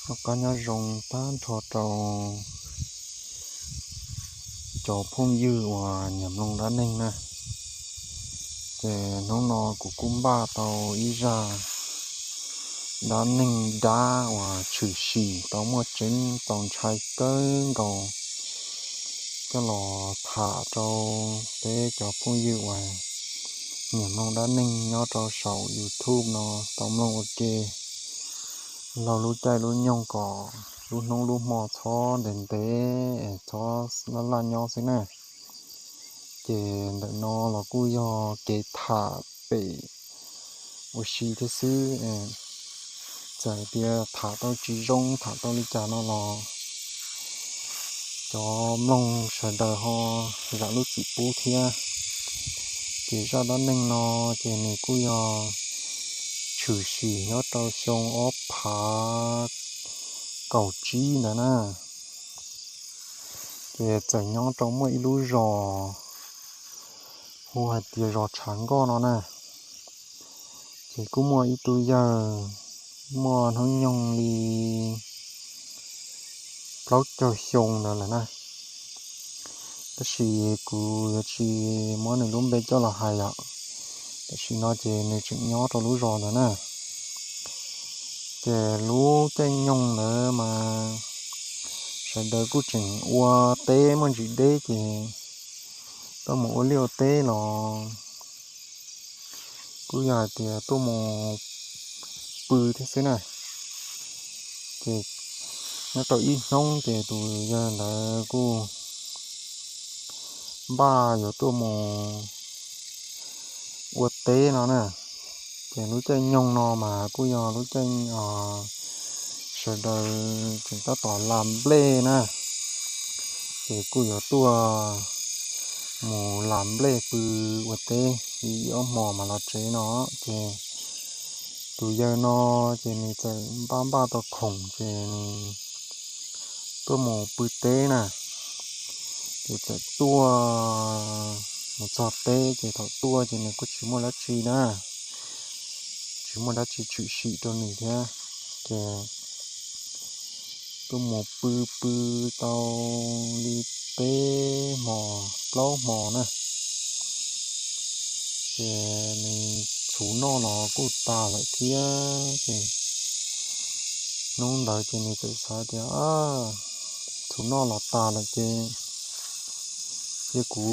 Noj qab nyob zoo tag nrho rau cov phooj ywg uas nyiam mloog dab neeg na. Ces hnub no kuv kuj npaj tau ib zaj dab neeg dab uas tshwm sim tau muaj tseeb txaus ntshai kawg nkaus coj los tham rau peb cov phooj ywg uas nyiam mloog dab neeg nyob rau saum YouTube no tau mloog ua ke. Laug lub caij lub nyoog kom lub hnub lub hmo txhob ntev ntev es txhob laj laj nyob xwb na. Ces ntawm no los kuj yog kev tham pem ua si thiab xwb. Txawm tias tham tau tsis zoo tham tau li cas no los cov mloog sawv daws ho zam lub txim pub thiab. Ces zaj dab neeg no ces nws kuj yog tshwm sim nyob rau xyoo ob phav kaum tsib ntawd na. Ces txawm nyob rau muaj ib lub zos hu hais tias zos Tshav Nkoj no na. Ces kuj muaj ib tug yawg muaj hnub nyoog li plaub caug xyoo ntawd lawm na. Tab sis kuv yuav tsis muab nws lub npe coj los hais yom. Tam sim no ces nws tseem nyob rau lub zos ntawd na. Ces lub caij nyoog ntawd mas sawv daws kuj tseem ua teb muaj ntsis deb ces tuaj mus ua liaj ua teb los kuj yog hais tias tuaj mus pw thiab xwb na. Ces nyob rau ib hnub ces tus yawg ntawd kuj npaj yuav tuaj mus ua teb no na. Ces lub caij nyoog no mas kuj yog lub caij sawv daws tseem tab tom las nplej na. Ces kuj yuav tuaj mus las nplej pw ua teb ib ob hmo mas los tsev no. Ces tus yawg no ces nws txawm npaj npaj tau khoom ces nws tuaj mus pw teb na. Ces txawm tuaj mus txog teb ces thaum tuaj ces nws kuj tsis muaj dab tsi na, tsis muaj dab tsi tshwm sim rau nws thiab. Ces tuaj mus pw pw tau li peb hmo plaub hmo na, ces nws txhuv noj los kuj tas lawm thiab. Ces hnub ntawd ces nws txawm xav tias txhuv noj los tas lawm ces cia kuv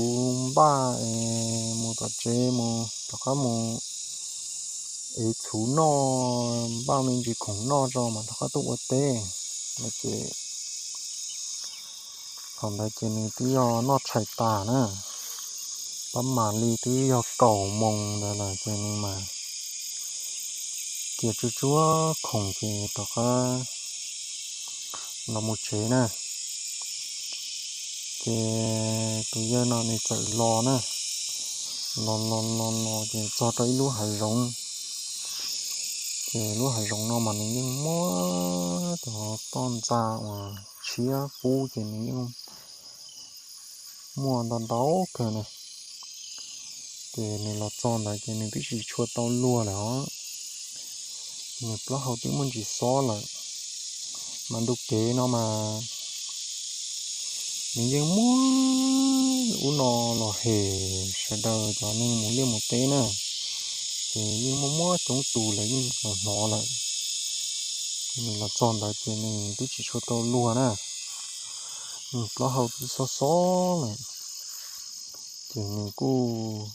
npaj es mus tom tsev mus rov qab mus ev txhuv noj, npaj me ntsis khoom noj tso mas rov qab tuaj ua teb no ces thaum ntawd ces nws twb yog noj tshais tas na, pab mam li twb yog kaum moos ntawd lawm ces nws mas cia tsuag tsuag khoom ces rov qab los mus tsev na. Ces tus yawg no nws txawm los na, los los los los ces txog rau ib lub hav zoov. Ces lub hav zoov no mas nws yeej muaj cov toj ntxa uas tshiab qub ces nws yeej muaj ntau ntau kawg na. Ces nws los txog ntawd ces nws twb tsis tshua tau luag lawm os. Nws plaub hau twb muaj ntsis xob lawm. Mas ntu kev no mas nws yeej muaj ub no los hem sawv daws cov neeg mus liaj mus teb na, ces yeej muaj muaj coob tus lawv yeej los hnov lawm. Nws los txog ntawd ces nws twb tsis tshua tau luag na, nws plaub hau twb xob xob lawm. Ces nws kuj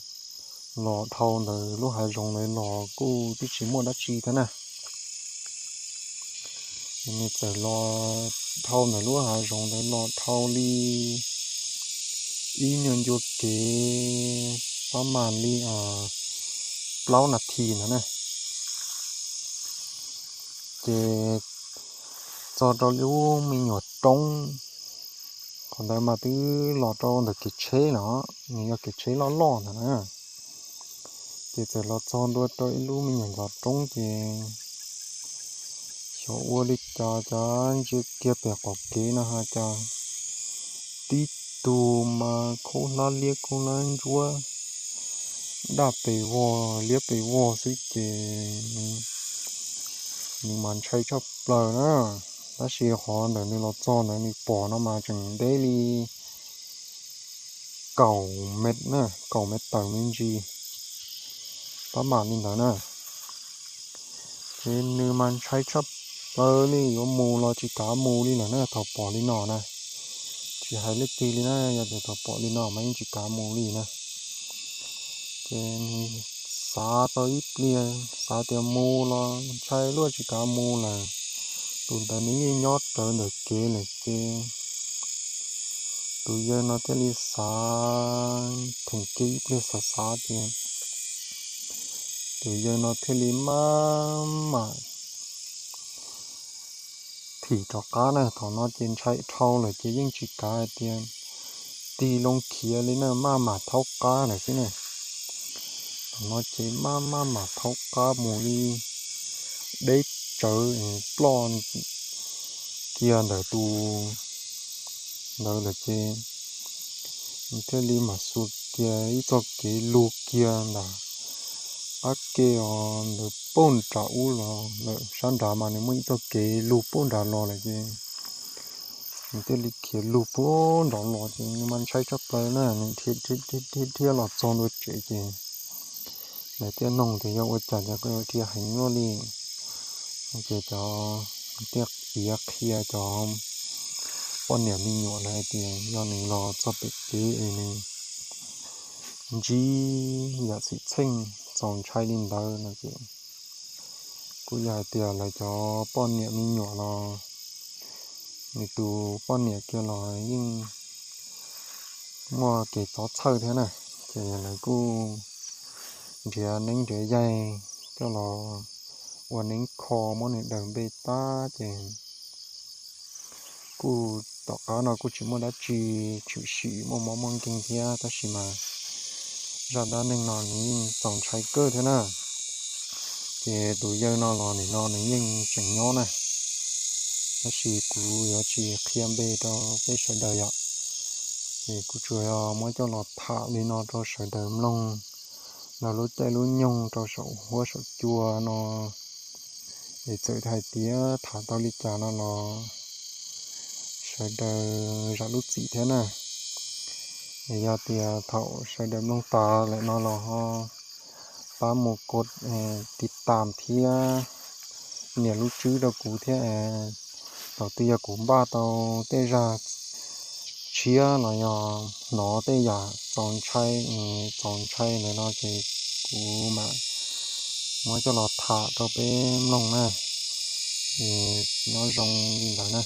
los dhau ntawd lub hav zoov ntawd los kuj twb tsis muaj dab tsi thiab na. Ces nws txawm los dhau ntawm lub hav zoov ntawd los dhau li ib nyuag ncua kev pab mas li plaub nas this ntawd na. Ces txog rau lub me nyuam roob, qhov ntawd mas twb los rau ntawm kev tsheb lawm, nws yog kev tsheb loj loj ntawd na. Ces txawm los txog ntua rau ib lub me nyuam ntxov roob ces xyov ua li cas cas ntsia kiag pem qaum kev no ho cas tib tug mas khaub hlab liab khaub hlab ntsuab, daj pes vog liab pes vog xwb ces nws mas ntshai tshaj plaws na. Tab sis qhov ntawm nws los txog ntawd nws pom no mas tseem deb li kaum mev na, kaum mev tawm me ntsis, pab mam li ntawd na. Ces nws mas ntshai tshaj plaws li, yuav mus los tsis kav mus li lawm na, thaum pom li no na. Tsis hais leej twg li na, yog tias thaum pom li no mas yeej tsis kav mus li na. Ces nws xav tau ib pliag, xav tias mus los ntshai luaj tsis kav mus lawm. Tus ntawd nws yeej nyob rawv ntawm kev lawm ces tus yawg no thiaj li xav, theem kiag ib pliag xav xav ces tus yawg no thiaj li maj mam thim rov qab na. Thaum no ces ntshai dhau lawm ces yeej tsis kav hais tias tig loo khiav li na, maj mam thaub qab lawm xwb na. Thaum no ces maj maj mam thaub qab mus li deb tsawv ploj kiag ntawm tus ntawd lawm ces nws thiaj li mam xuas kiag ib txoj kev lug kiag ntawm qab ke os, ntawd poob nram ub los lawm. Sab nrad mas nws muaj ib txoj kev lug poob nrad los lawm ces nws thiaj li khiav lug poob nrad los ces nws mas ntshai tshaj plaws na, nws dhia dhia los txog ntua tsev ces lawv thiaj noog tias yog ua cas ces koj yuav dhia heev luaj li. Ces cov thiaj piav qhia cov poj niam me nyuam lawv hais tias yog nws los txog pem kev es nws ntsib yam xwm txheej txaus ntshai li ntawd no ces kuj yog hais tias lawv cov poj niam me nyuam los, nws tus poj niam kiag los yeej muaj kev txob txhawj thiab na, ces lawv kuj nrhiav neeb nrhiav yaig coj los ua neeb kho muab nws daws npe tag ces kuj tom qab no kuj tsis muaj dab tsi tshwm sim muaj mob muaj nkeeg thiab, tab sis mas zaj dab neeg no nws yeej txaus ntshai kawg thiab na. Ces tus yawg no los nim no nws yeej tseem nyob na, tab sis kuv yuav tsis qhia npe rau peb sawv daws yom. Ces kuv tsuas yog muab coj los tham li no rau sawv daws mloog, los lub caij lub nyoog rau saum huab saum cua no. Es txawm hais tias tham tau li cas no los sawv daws zam lub txim thiab na. Es yog tias thaum sawv daws mloog tas lawm no los ho pab mus kov tiv tam thiab nias lub tswb rau kuv thiab. Thaum twg yog kuv npaj tau tej zaj tshiab los yog hnov tej yam txaus ntshai, txaus ntshai ntawd no ces kuv mam muab coj los tham rau peb mloog na. Nyob zoo li ntawd na.